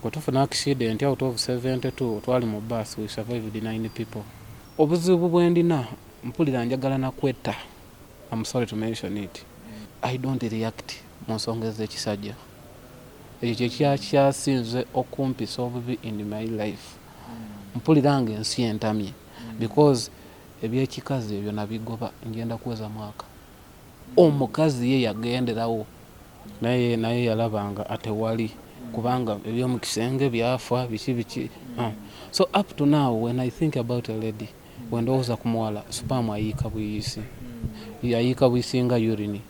Bwe tufuna accident, out of 72 twali mu bus, we survived 9 people. Obuzibu bwendina, mpulira njagala nakwetta. I'm sorry to mention it, I don't react mu nsonga ez'ekisajja. Ekyo kyekyasinze okumpisa obubi in my life. Mpulira nga ensi entamye because ebyekikazi ebyo nabigoba. Ngenda kuweza mwaka. Omukazi ye yagenderawo, naye yalabanga atewali, kubanga ebyomukisenge byafa, biki biki. So up to now, when I think about a lady, wendowooza ku muwala, sperm ayiika buyisi, ayiika buyisi nga urine.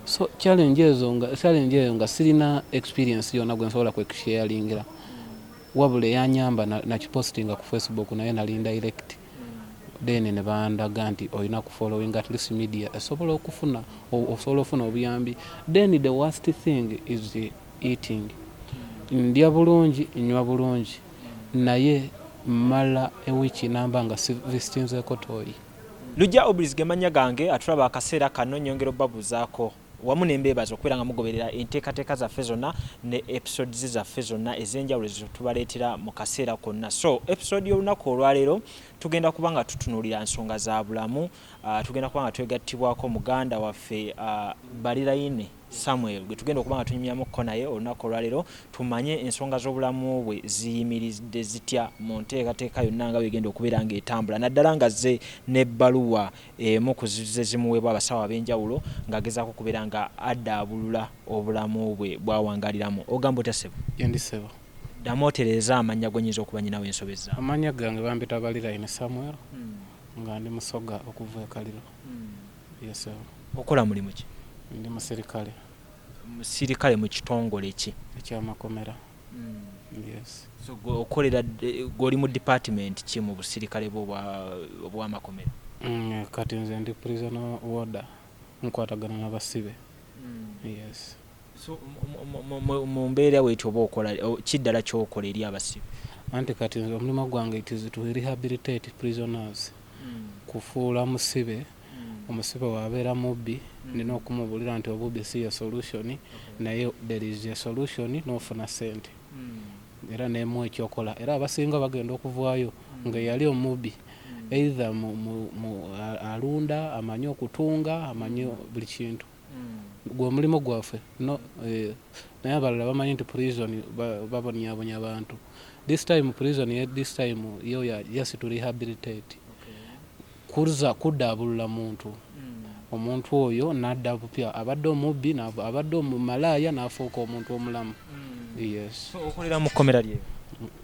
So challenge ezo, nga challenge eyo nga sirina experience yonna gwe nsobola kwekusharingira, wabula eyanyamba nakipostinga ku Facebook, naye nali direct. Then ne bandaga nti olina kufollowing at least media esobola okufuna, osobola ofuna obuyambi. Then the worst thing is the eating. Ndya bulungi, nywa bulungi, naye mmala ewiiki namba nga sivistinzeeko toilet. Lujja Obris ge mannya gange. Atulaba akaseera kano, nyongera obbabuuzaako wamu ne mbeebaza okubeera nga mugoberera enteekateeka zaffe zonna ne episodes zaffe zonna ez'enjawulo zetubaleetera mu kaseera konna. So episode y'olunaku olwaleero tugenda kuba nga tutunuulira nsonga za bulamu. Tugenda kuba nga twegattibwako muganda waffe Baliraine Samuel, gwe tugenda okuba nga tunyumyamukko naye olunaku olwaleero, tumanye ensonga z'obulamu bwe ziyimiridde zitya mu nteekateeka yonna nga bwegenda okubeera ng'etambula, naddala nga ze n'ebbaluwa emu ku zize zimuweebwa abasawo ab'enjawulo ng'agezaako okubeera nga addaabulula obulamu bwe bwawangaliramu. Ogamba otya, ssebo? Yendi, ssebo. Ddamu otereeza amannya g'onyinza okuba nyinawo ensobezza. Amannya gange bampita Baliraine Samuel, nga ndi Musoga okuva e Kaliro. Yes, sir. Okola mulimu ki? Ndi musirikale. Musirikale mu kitongole ki? Ekyamakomera, yes. So gwe okolera, gwe oli mu department ki mu busirikale bwo obwamakomera? Kati nze ndi prison warder, nkwatagana n'abasibe, yes. So mu mbeera bwetyo oba okola kiddala kyokola eri abasibe? Anti kati nze omulimu gwange, it is to rehabilitate prisoners, kufuula musibe. Omusibe wabeera mubbi, nina okumubulira nti obubbi si ye solution, naye there is a solution n'ofuna sente, era nemu ekyokola. Era abasinga bagenda okuvaayo nga yali omubbi, either alunda, amanyi okutunga, amanyi buli kintu. Gwe omulimu gwaffe no, naye abalala bamanyi nti prison babonyabonya abantu. This time prison this time yo ya just to rehabilitate, kuza kuddaabulula muntu, omuntu oyo n'adda bupya. Abadde omubbi, abadde omumalaaya, n'afuuka omuntu omulamu, yes. So okolera mu kkomera lyeyo?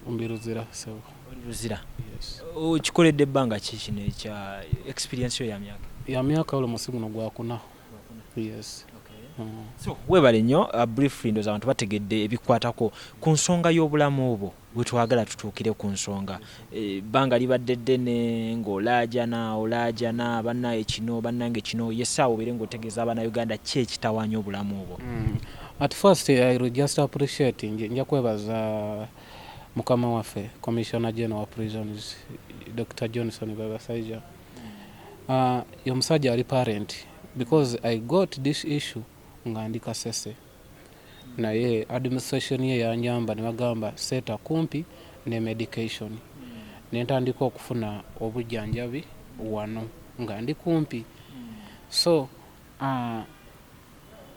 Ndi Luzira, sebo. Oli Luzira? Yes. Okikoledde ebbanga ki kino ekya experience yo ya myaka? Ya myaka almost guno gwakuna, yes. So weebale nnyo. Briefly, ndowooza abantu bategedde ebikwatako ku nsonga y'obulamu bwo. Wetwagala tutuukire ku nsonga, ebbanga libadde ddene ng'olaajana, olaajana, bannaye kino, bannange kino. Yessaawa obeere ng'otegeeza Abannayuganda ki ekitawaanya obulamu bwo. At first I will just appreciate, nja kwebaza mukama waffe Commissioner General wa Prisons, Dr Johnson Byabasaija. Ye omusajja ali parent, because I got this issue nga ndi Kasese, naye administration ye yanjamba ne bagamba seeta kumpi ne medication, nentandika okufuna obujjanjabi wano nga ndi kumpi. So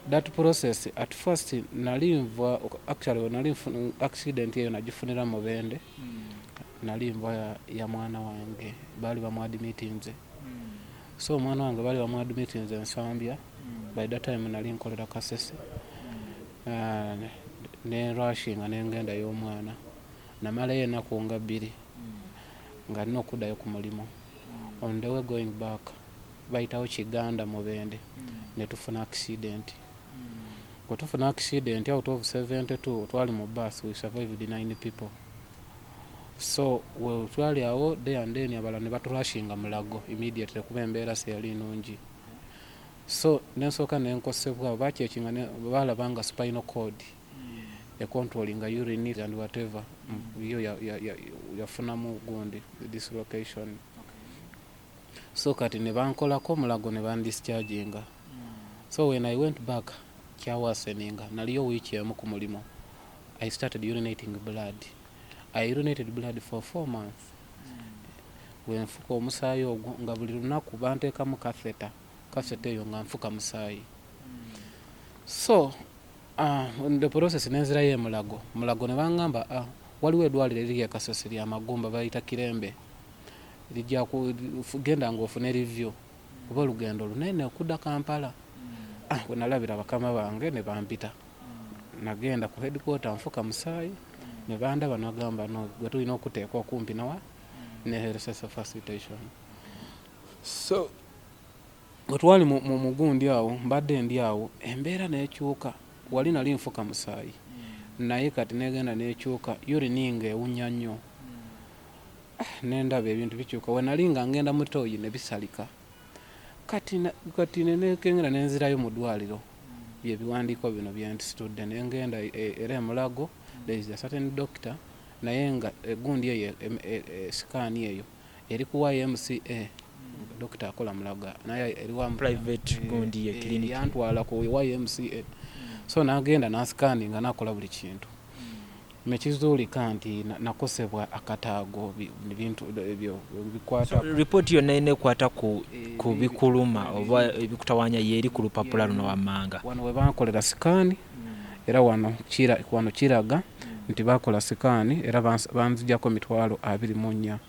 that process, at first nali nva, actually nali accident eyo nagifunira Mubende. Nali nva ya mwana wange, baali bamuadmitinze. So omwana wange baali bamuadmitinze Nsambya. By that time nali nkolera Kasese, ne rushinga nengenda y'omwana. Namalayo ennaku nga 2 nga nina okuddayo ku mulimu. On the way going back, bayitawo Kiganda Mubende, ne tufuna accident. Bwe tufuna accident, out of 72 twali mu bus, we survived 9 people. So we twali awo there and then, abalala ne baturashinga Mulago immediately kuba embeera seyali nungi. So nensooka nenkosebwa, bakyekinga balaba nga spinal cord econtrollinga urine and whatever, yo yafunamu gundi dislocation. So kati ne bankolako Mulago ne bandischarginga. So when I went back, kyaworseninga. Naliyo wiiki emu ku mulimu. I started urinating blood. I urinated blood for 4 months. Wenfuka omusaayi ogwo nga buli lunaku banteekamu catheter, catheter eyo nga nfuka musaayi. So the process nenzirayo emulago. Mulago ne baŋŋamba, waliwo eddwaliro eriri e Kasese lya magumba, bayita Kirembe, lijja genda nga ofune review oba olugendo lunene okudda Kampala. We nalabira bakama bange ne bampita, nagenda ku headquarter nfuka musaayi, ne bandaba nagamba, "No, gwe tulina okuteeka okumpi nawa ne health facilitation." So bwe twali mu mugundi awo, mbadde ndi awo, embeera nekyuka. Wali nali nfuka musaayi, naye kati negenda nekyuka, urine nga ewunya nnyo. Nendaba ebintu bikyuka. We nali nga ngenda mu toyi ne bisalika. Kati nenekengera nenzirayo mu ddwaliro, byebiwandiiko bino byensitudde, nengenda era emulago. There is a certain doctor, naye nga egundi eyo scan eyo eri ku YMCA. Dokita akola Mulago, naye eri wa Private gundi ye clinic. Yantwala ku YMCA. So nagenda nascanninga, nakola buli kintu, nekizuulika nti nakosebwa akataago, bintu ebyo bikwata. Ripooti yonna erina ekwata ku bikuluma oba ebikutawanya yeeri ku lupapula luno wammanga. Wano we bankolera scan, era wano kiraga nti bakola scan, era banzijjako 24,000.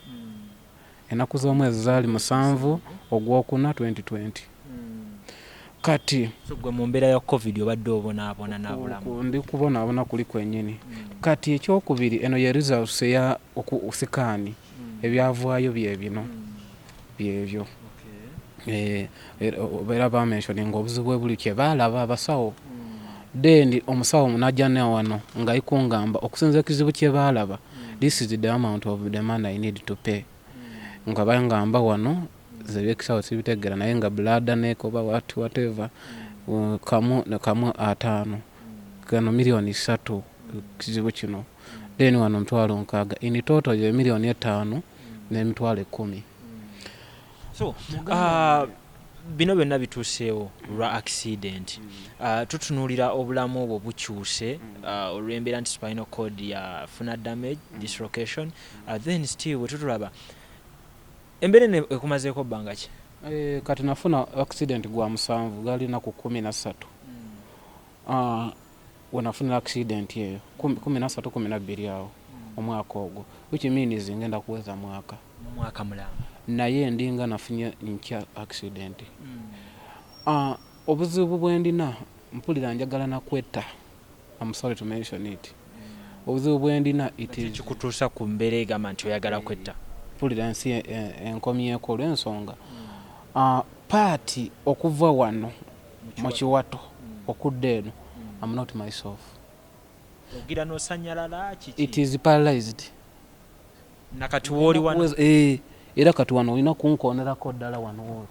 Ennaku z'omwezi zaali 7 ogwokuna 2020. Kati So gwe mu mbeera ya COVID obadde obonaabona nabulamu. Ndi kubonaabona kuli kwennyini. Kati ekyokubiri, eno ye results eya scan, ebyavaayo bye bino, byebyo. Era bamentioninga obuzibu bwe buli kye baalaba abasawo. Then omusawo najja ne wano nga ikungamba okusinza ekizibu kye baalaba, this is the amount of the money I need to pay. Nga bangamba wano ze ebyekisawo sibitegeera, naye nga bladder neck oba whatever, kamu kamu ataano, gano 3 million kizibu kino. Then wano 60,000. In total ye 5,100,000. So bino byonna bituuseewo lwa accident. Tutunuulira obulamu obwo bukyuse olw'embeera nti spinal cord yafuna damage, dislocation. Then still bwe tutulaba embeera eno ekumazeeko bbanga ki? Kati nafuna accident gwa 7, gaali naku 13. Wenafunira accident eyo 13, 12 awo omwaka ogwo, which means ngenda kuweza mwaka. Mwaka mulamba. Naye ndinga nafunye nkya accident. Obuzibu bwendina, mpulira njagala nakwetta. I'm sorry to mention it. Obuzibu bwendina, it is Kikutuusa ku mbeera egamba nti oyagala kwetta? Mpulira ensi enkomyeko olw'ensonga part okuva wano mu kiwato okudda eno, I'm not myself. Ogira n'osanyalala kiki? It is paralyzed. Nakati wooli wano? Era kati wano olina kunkonerako ddala wano wooli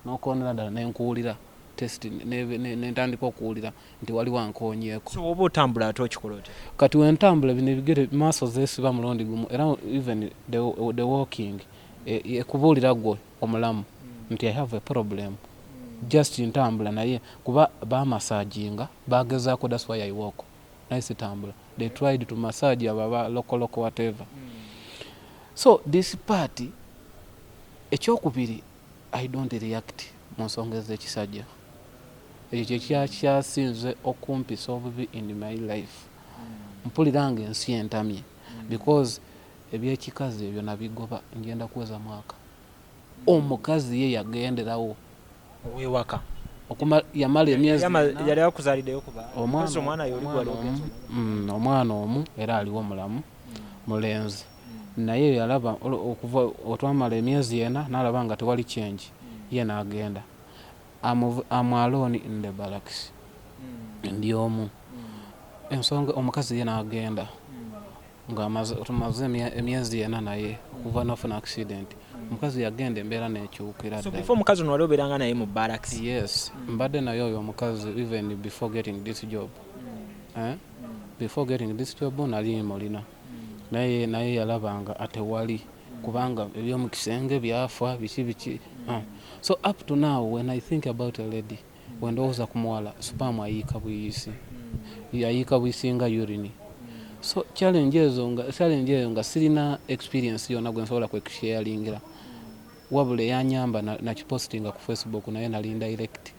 nokonera ddala nenkuwulira test nentandika okuwulira nti waliwo ankonyeeko. So oba otambula ate okikola otya? Kati wentambula, bino ebigere maaso zeesiba mulundi gumu, era even the walking ekubuulira gwe omulamu nti I have a problem. Just ntambula, naye kuba bamassaginga, bagezaako, that's why I walk, naye sitambula. They tried to massage abo aba local local whatever. So this part, ekyokubiri, I don't react mu nsonga ez'ekisajja. Ekyo kyekyasinze okumpisa obubi in my life. Mpulira nga ensi entamye because ebyekikazi ebyo nabigoba. Ngenda kuweza mwaka, omukazi ye yagenderawo. Owewaka? Yamala emyezi ena. Yali akuzaaliddeyo kuba Omwana omwana yoli omwana gwali omu, ogenze omwana omu, era aliwo mulamu, mulenzi. Naye yalaba okuva otwamala emyezi 4, nalaba nga tewali change, ye n'agenda. I'm alone in the barracks, ndi omu. Ensonga omukazi ye n'agenda nga tumaze emyezi 4, naye okuva nafuna accident omukazi yagenda, embeera nekyukira So ddala. before omukazi ono wali obeeranga naye mu barracks? Yes, mbadde naye oyo omukazi even before getting this job. Eh? Before getting this job nali mulina naye, naye yalabanga atewali kubanga ebyomukisenge byafa, biki biki. So up to now, when I think about a lady, wendowooza ku muwala, sperm ayiika buyisi, yayiika buyisi nga urine. So challenge ezo nga challenge eyo nga sirina experience yonna gwe nsobola kwekusharingira, wabula eyanyamba nakipostinga ku Facebook, naye nali direct,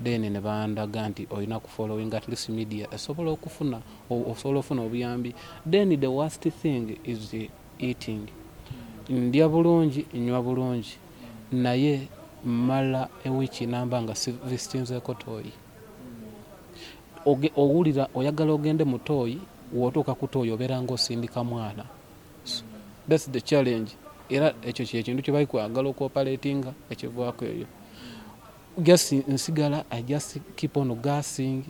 then ne bandaga nti olina ku following at least media esobola okufuna, osobola okufuna obuyambi. Then the worst thing is the eating. Ndya bulungi, nywa bulungi, naye mmala ewiiki namba nga sivisinzeeko toilet. Owulira oyagala ogende mu toilet, w'otuuka ku toilet obeera ng'osindika mwana. So, that's the challenge. Era ekyo kyekintu kye bali kwagala okuoperatinga ekivaako eyo. Just nsigala, I just keep on gassing,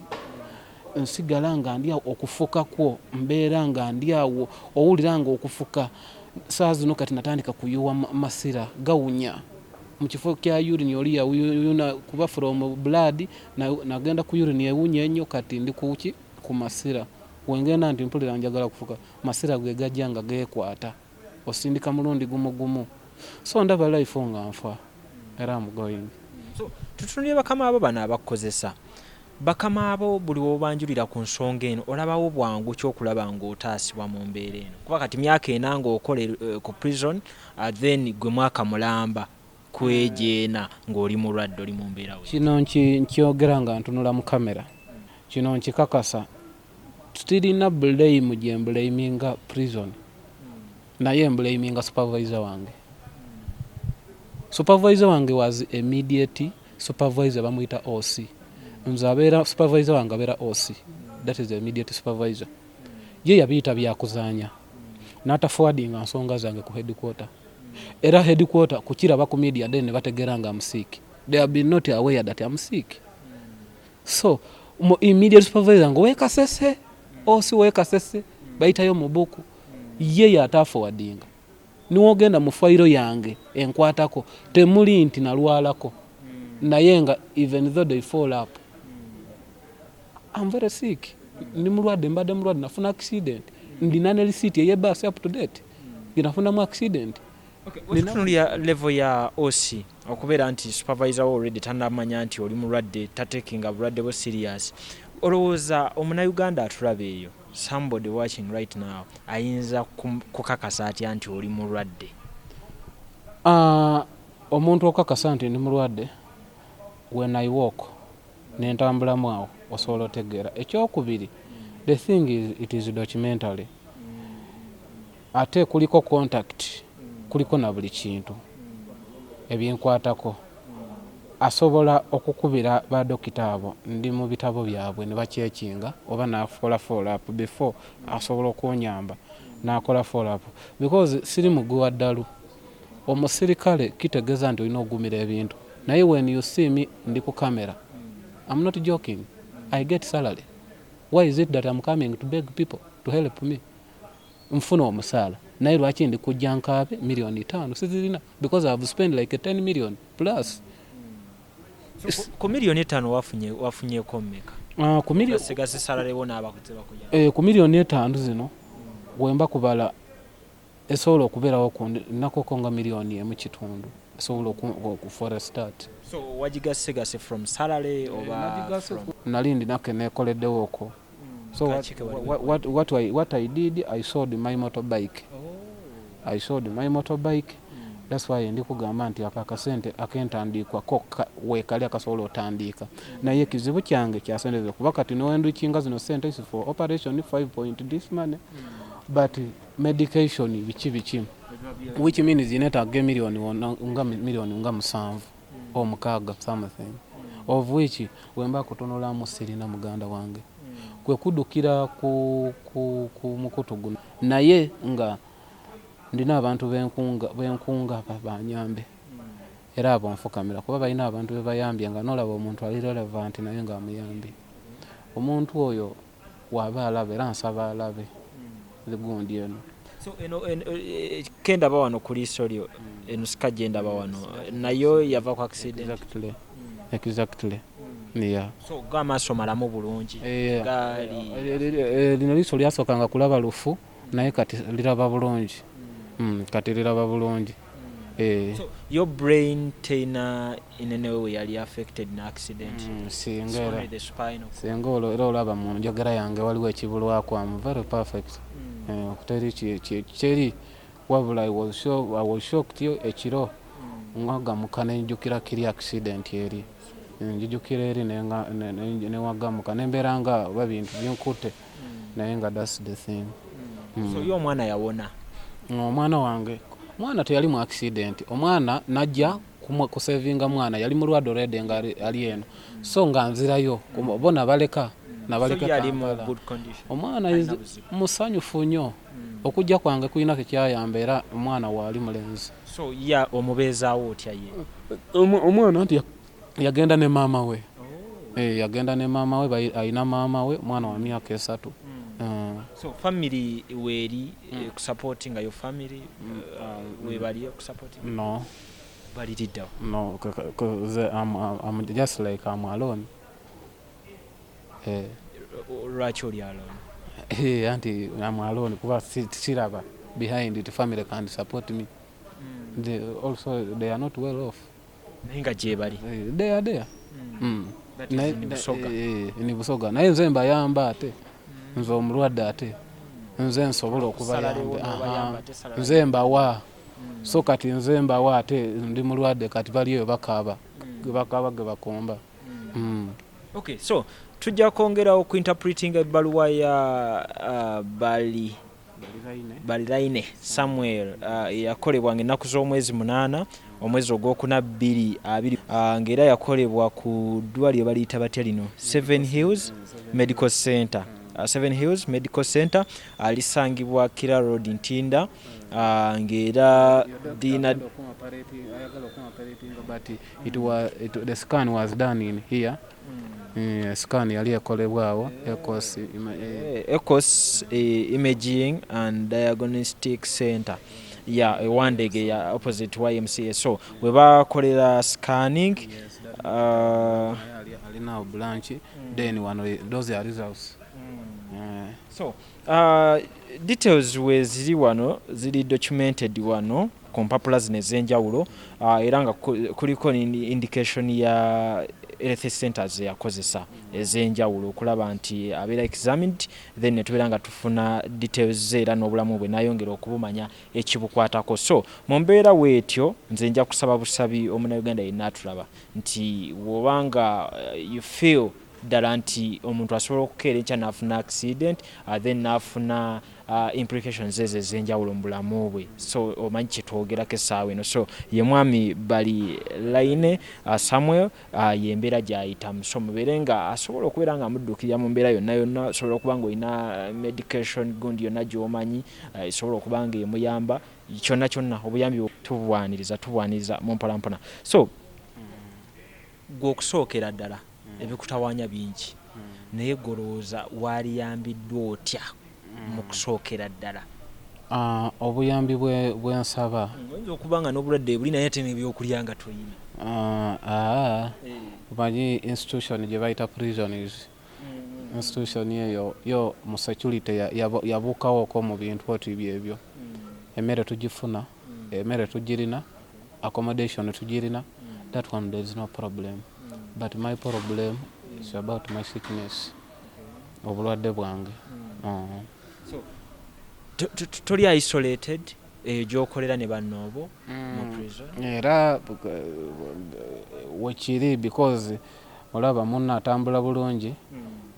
nsigala nga ndi awo. Okufuka kwo mbeera nga ndi awo, owulira nga okufuka. Saa zino kati natandika kuyuwa masira gawunya mu kifo kya urine. Oli yawuyuna kuba from blood nagenda ku urine ewunya ennyo. Kati ndi kuki? Ku masira. Wengenda nti mpulira njagala kufuka, masira ge gajja nga geekwata, osindika mulundi gumu gumu. So ndaba life nga nfa, era am going. So tutunulire bakama abo bano abakukozesa. Bakama abo buli wobanjulira ku nsonga eno, olabawo bwangu kyokulaba ng'otaasibwa mu mbeera eno? Kuba kati myaka 4 ng'okola ku prison, then gwe mwaka mulamba kwejeena ng'oli mulwadde, oli mu mbeera we. Kino nkyogera nga ntunula mu kamera. Kino nkikakasa, tirina blame gye mblaminga prison, naye mblaminga supervisor wange. Supervisor wange was immediate supervisor, bamuyita OC. Nze abeera supervisor wange abeera OC, that is the immediate supervisor. Ye yabiyita byakuzaanya, n'ataforwardinga nsonga zange ku headquarter. Era headquarter kukiraba ku media, then ne bategeera nga am sick. They have been not aware that am sick. So mu immediate supervisor nga wekasese, OC wekasese, bayitayo mu buku, ye yataforwardinga. Niwogenda mu fayiro yange enkwatako, temuli nti nalwalako, naye nga even though they follow up, I'm very sick, ndi mulwadde, mbadde mulwadde, nafuna accident, ndina ne receipt ey'ebbaasi up to date gyenafunamu accident. Wetutunulira level ya OC okubeera nti supervisor wo already tanamanya nti oli mulwadde, tatekinga bulwadde bwo serious, olowooza omunauganda atulaba eyo, somebody watching right now, ayinza kukakasa atya nti oli mulwadde? Omuntu okakasa nti ndi mulwadde, when I walk nentambulamu awo osobola otegeera. Ekyokubiri, the thing is, it is documentary, ate kuliko contact, kuliko na buli kintu ebinkwatako. Asobola okukubira badokita abo, ndi mu bitabo byabwe, ne bakyekinga oba nakola follow up before. Asobola okunyamba nakola follow up because siri mugwi wa ddalu. Omusirikale kitegeeza nti olina okugumira ebintu, naye when you see me ndi ku camera, I'm not joking. I get salary. Why is it that I'm coming to beg people to help me? Nfuna omusaala, naye lwaki ndi kujja nkaabe? 5 miliyoni sizirina because I've spent like 10 million plus. So, ku 5 miliyoni wafunyeko mmeka? Ku Sigaze salary wo n'abakuze bakuyamba. Ku 5 miliyoni zino wemba kubala, esobola okubeerawo ku nakoko nga 1.5 miliyoni esobola for a start. So wagigasegase from salary oba Nagigase from nali ndinako nekoleddewo okwo. So Kakike wali what I did, I sold my motorbike. I sold my motorbike. That's why ndi kugamba nti ako akasente akentandikwa ko weekali akasobola otandiika, naye ekizibu kyange kyasente kuba kati nowendukinga zino sente is for operation 5 point this money, but medication biki biki, which means netaaga emiliyoni nga 7 miliyoni oba 6 something, of which wemba kutunulamu sirina. Muganda wange, kwe kuddukira ku mukutu guno, naye nga ndina abantu benkunga banyambe. Era abo nfukamira kuba balina abantu bebayambye, nga nolaba omuntu ali relevant naye nga amuyambye. Omuntu oyo waaba alaba, era nsaba alabe gundi eno. So eno kendaba wano ku liiso lyo, eno scar gyendaba wano nayo yava ku accident? Exactly, yeah. So go amaaso malamu bulungi? Gaali Lino liiso lyasookanga kulaba lufu, naye kati liraba bulungi. Kati liraba bulungi. Eh. So your brain teina inenewe we yali affected na accident? Singa It's era only the spinal cord. Singa olwo era olaba mu njogera yange waliwo ekibulwako. Am very perfect. Eh, teri teri wabula I was shocked yo ekiro ngagamuka nenjukira kiri accident eri, njijukira eri newagamuka nembeera nga oba bintu binkutte, naye nga that's the thing. So ye omwana yawona? Omwana wange, omwana teyali mu accident. Omwana najja kusevinga mwana yali mulwadde already nga ali eno, so nga nzirayo bo nabaleka nabaleka. So ye ali mu Kampala. good condition? Omwana Alina buzibu? musanyufu nnyo. Okujja kwange kulina kekyayamba, era omwana waali mulenzi. So ye omubeezaawo otya ye? Omwana nti yagenda ne maama we. Eh, yagenda ne maama we, alina maama we, omwana wa myaka 3. So family weeri kusupportinga your family, webali okusupportinga? No. Baliriddawo? No, 'cause I'm just like I'm alone. Eh. Lwaki oli alone? Eh, anti I'm alone kuba siraba behind it family can support me. They also, they are not well off. Naye nga gyebali? Eh, they are there. That is in Busoga. Eh, ni Busoga, naye nze mbayamba, ate nze omulwadde, ate nze nsobola Salalewo okubayamba. n'obayamba, Aha. ate salala. Nze mbawa, so kati nze mbawa, ate ndi mulwadde, kati baliyo bakaaba, bakaaba ge bakomba. Okay, so tujja kwongera okuinterpretinga ebbaluwa ya bali Baliraine Samuel, eyakolebwa ng'ennaku z'omwezi 8 omwezi ogwokuna 2020, ng'era yakolebwa ku ddwaliro baliyita batya lino, Seven Hills Medical Center. Seven Hills Medical Center, lisangibwa Kira Road, Ntinda, ng'era lina But the scan was done in here. Scan yali ekolebwawo Ecos Ecos Imaging and Diagnostic Center ya ewandege ya opposite YMCA, so we bakolera scanning. Alina branch, then wano those are results. So details we ziri wano, ziri documented wano ku mpapula zino ez'enjawulo, era nga kuliko indication ya health centers eyakozesa ez'enjawulo okulaba nti abeera examined, then netubeera nga tufuna details ze era n'obulamu bwe nayongera okubumanya ekibukwatako. So mu mbeera weetyo, nze nja kusaba busabi omunauganda yenna atulaba nti bw'obanga you feel ddala nti omuntu asobola okukeera enkya n'afuna accident, then n'afuna implications ezo ez'enjawulo mu bulamu bwe, so omanyi kyetwogerako essaawa eno. So ye mwami Bali Line Samuel, yembeera gy'ayitamu, so mubeere nga asobola okubeera nga amudduukirira mu mbeera yonna yonna. Osobola okuba nga olina medication gundi yonna gy'omanyi esobola okuba nga emuyamba, kyonna kyonna obuyambi tubwaniriza, tubwaniriza mu mpolampola. So gwe okusookera ddala ebikutawaanya bingi, naye golowooza waaliyambiddwa otya mu kusookera ddala? Ah, obuyambi bwensaba Oyinza okuba nga n'obulwadde buli, naye ate n'ebyokulya nga toyina. Ah, ah, omanyi institution gye bayita prisons institution eyo yo mu security yabuukawoko mu bintu oti byebyo. Emmere tugifuna, emmere tugirina, accommodation tugirina, that one there is no problem, but my problem is about my sickness, obulwadde bwange. Toli isolated eyo gyokolera ne bannoobo mu prison? Era wekiri, because olaba munno atambula bulungi,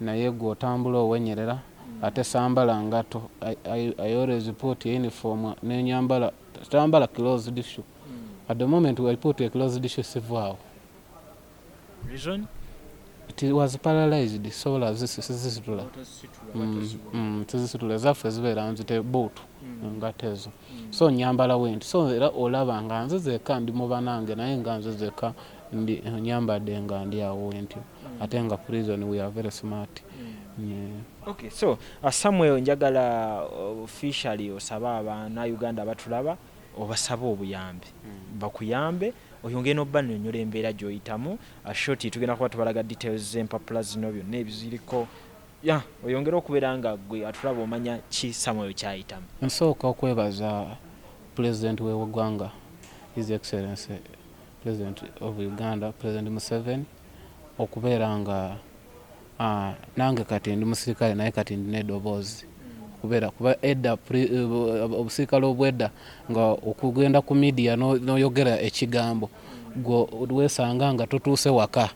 naye gwe otambula owenyerera, ate sambala ngato. I always put uniform nenyambala, tambala closed shoe. At the moment I put a closed shoe, sivaawo. Reason? It was paralyzed, sobola sizisitula. Tizisitula, ezaffe zibeera nzite buutu engato ezo, so nyambala bwenti. So era olaba nga nze zeka ndi mu banange, naye nga nze zeka ndi nyambadde nga ndi awo wentyo, ate nga prison we are very smart. Yeah. Okay, so Samuel, njagala officially osabe abannayuganda abatulaba, obasabe obuyambi, bakuyambe, oyongere n'obbannyonnyola embeera gy'oyitamu. Short tugenda kuba tubalaga details z'empapula zino byonna ebiziriko, ya oyongere okubeera nga gwe atulaba omanya ki Samuel kyayitamu. Nsooka okwebaza pulezidenti w'eggwanga. His Excellency President of Uganda, President Museveni, okubeera nga nange kati ndi musirikale, naye kati ndina eddoboozi okubeera, kuba edda obusirikale obwedda nga okugenda ku media n'oyogera ekigambo, gwe wesanga nga totuuse waka,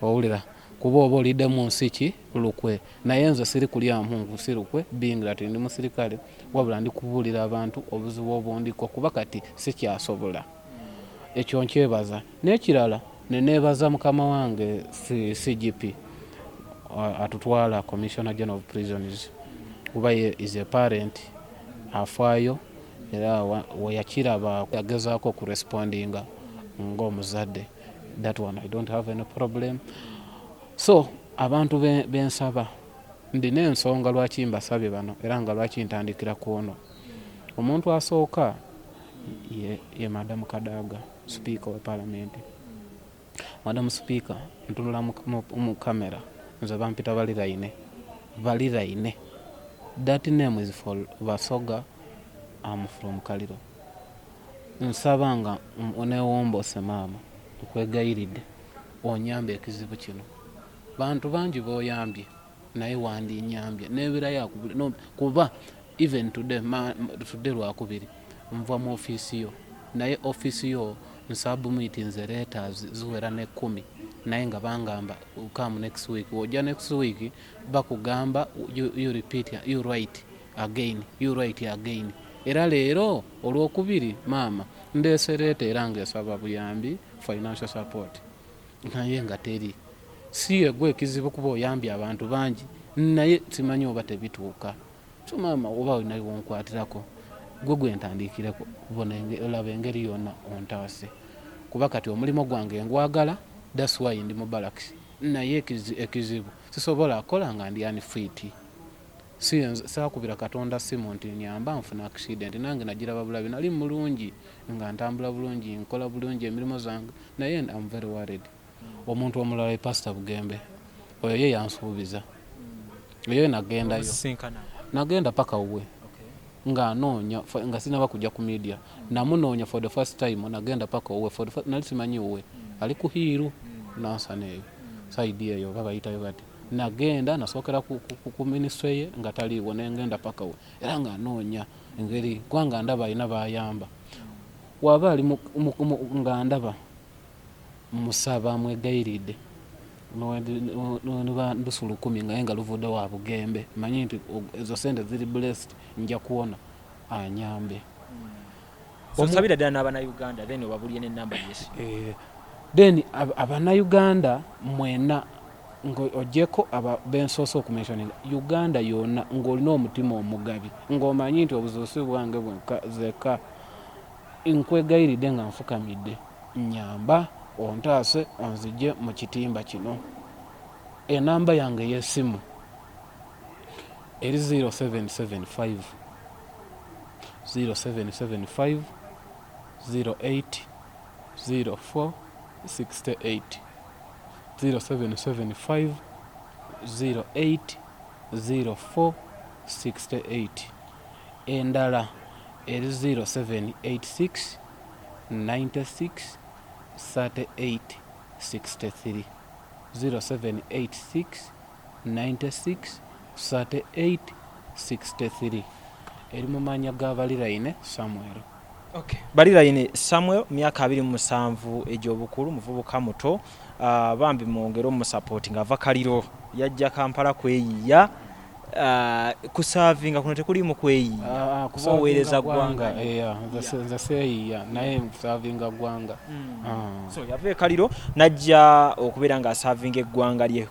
owulira, kuba oba olidde mu nsi ki lukwe. Naye nze siri kulya mpungu, si lukwe, being that ndi musirikale, wabula ndi kubuulira abantu obuzibu obundiko, kuba kati sikyasobola. Ekyo nkyebaza. N'ekirala, neneebaza mukama wange CGP atutwala, Commissioner General of Prisons, kuba ye is a parent, afaayo, era weyakiraba yagezaako okurespondinga ng'omuzadde. That one I don't have any problem. So abantu bensaba, ndina ensonga lwaki mbasabye bano, era nga lwaki ntandikira ku ono. Omuntu asooka ye Madamu Kadaga, Sipiika wa Palamenti. Madamu Sipiika, ntunula mu kamera, nze bampita Baliraine. Baliraine, that name is for Basoga. Am from Kaliro. Nsaba nga onewombose, maama, nkwegayiridde onyambe ekizibu kino. Bantu bangi boyambye, naye wandinyambye nebirayo no, kuba even today, today Lwakubiri, nva mu ofiisi yo, naye ofiisi yo nsubmitinze letters ziwera ne 10, naye nga bangamba come next week. Ojja next week, bakugamba you repeat, you write again, you write again. Era leero Olwokubiri, maama, ndeese letter era ngaesaba buyambi, financial support, naye nga teri. Si yegwe ekizibu, kuba oyambye abantu bangi, naye simanyi oba tebituuka. So maama, oba olina wonkwatirako, gwe gwentandikireko, bona olaba engeri yonna ontaase, kuba kati omulimu gwange ngwagala. That's why ndi mu barracks, naye ekizibu sisobola kola nga ndi unfit. Saakubira Katonda simu nti nyamba nfuna accident, nange nagiraba bulabi. Nali mulungi, nga ntambula bulungi, nkola bulungi emirimu zange, naye am very worried. Omuntu omulala ye Pastor Bugembe. Oyo ye yansuubiza, eyo nagendayo. Omusisinkana? Nagenda paka wuwe ng'anoonya nga sinaba kujja ku media. Namunoonya for the first time, nagenda paka wuwe for the first, nali simanyi wuwe ali ku Hiiru Nansana, eyo side eyo oba bayitayo bati. Nagenda nasookera ku ministry ye nga taliiwo, nengenda paka we, era ng'anoonya engeri, kubanga ndaba alina bayamba waba ali nga ndaba musaba, mwegayiridde niba ndusu 1000, ngaye nga luvudde wa Bugembe, manyi nti ezo sente ziri blessed, nja kuwona, anyambe. So nsabira ddala n'Abannayuganda, then obabulye n'ennamba yesi. Then Abannayuganda mwena, ng'ogyeko aba bensoose okumentioninga, Uganda yonna, ng'olina omutima omugabi, ng'omanyi nti obuzibu si bwange bwekka zeka, nkwegayiridde nga nfukamidde, nyamba ontaase onzigye mu kitimba kino. Enamba yange ey'essimu eri 0775 0775 08 04 68, 0775 08 04 68. Endala eri 0786 96 38 63, 0786 96 38 63, eri mu mannya ga Baliraine Samuel. Okay. Baliraine Samuel, myaka 27 egy'obukulu, muvubuka muto. Bambi mwongere omusupport ng'ava Kaliro, yajja Kampala kweyiya. Kuservinga kuno tekulimu kweyiya, kuba oweereza ggwanga. Nze seeyiya, naye nkuservinga ggwanga. So yava e Kaliro najja okubeera ng'aservinga eggwanga lye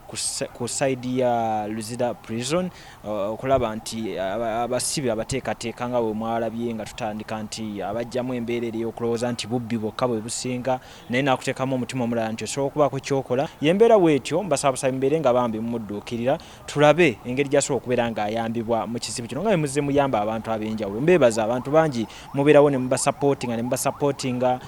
ku side ya Luzira Prison, okulaba nti abasibe abateekateeka nga bwe mwalabye nga tutandika nti abajjamu embeera eri okulowooza nti bubbi bwokka bwe businga, naye n'akuteekamu omutima omulala nti osobola okubaako kyokola. Yembeera bwetyo, mbasaba busabi mubeere nga bambi mumudduukirira, tulabe engeri gy'asobola okubeera. okubeera ng'ayambibwa mu kizibu kino nga bwe muzze muyamba abantu ab'enjawulo. Mbeebaza abantu bangi mubeerawo ne mubasapootinga ne mubasapootinga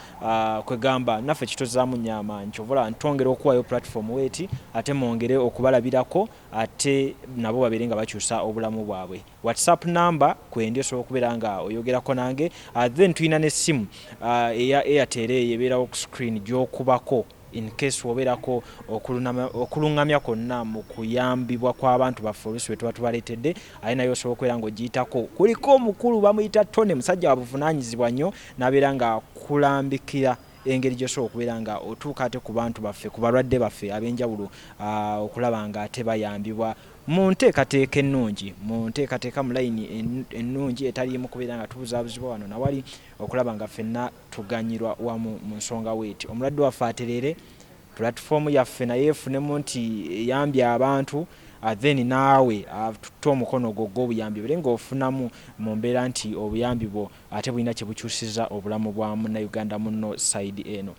kwegamba naffe kituzaamu nnyo amaanyi, kyova olaba ntwongera okuwaayo platform weeti ate mwongere okubalabirako ate nabo babeere nga bakyusa obulamu bwabwe. WhatsApp number kwendi osobola okubeera nga oyogerako nange, then tulina n'essimu eya Airtel eyo ebeerawo ku screen gy'okubako in case wobeerako okulungamya kwonna mu kuyambibwa kw'abantu baffe oluusi bwe tuba tubaleetedde, ate naye osobola okubeera ng'ogiyitako. Kuliko omukulu bamuyita Tony, musajja wa buvunaanyizibwa nnyo, n'abeera ng'akulambikira engeri gy'osobola okubeera nga otuuka ate ku bantu baffe, ku balwadde baffe ab'enjawulo, okulaba nga ate bayambibwa mu nteekateeka ennungi, mu nteekateeka mu layini ennungi etaliimu kubeera nga tubuzaabuzibwa wano na wali, okulaba nga ffenna tuganyirwa wamu mu nsonga weeti. Omulwadde waffe atereere, pulatifomu yaffe naye efunemu nti eyambye abantu, then naawe tutte omukono gwo ogw'obuyambi obeere ng'ofunamu mu mbeera nti obuyambi bwo ate bulina kye bukyusiza obulamu bwa Munnayuganda munno side eno.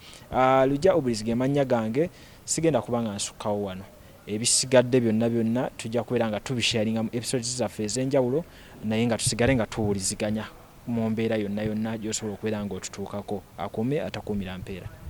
Lujja Obulizi ge mannya gange, sigenda kuba nga nsukkawo wano. Ebisigadde byonna byonna tujja kubeera nga tubisharinga mu episodes zaffe ez'enjawulo, naye nga tusigale nga tuwuliziganya mu mbeera yonna yonna gy'osobola okubeera ng'otutuukako. Akuume atakuumira mpeera.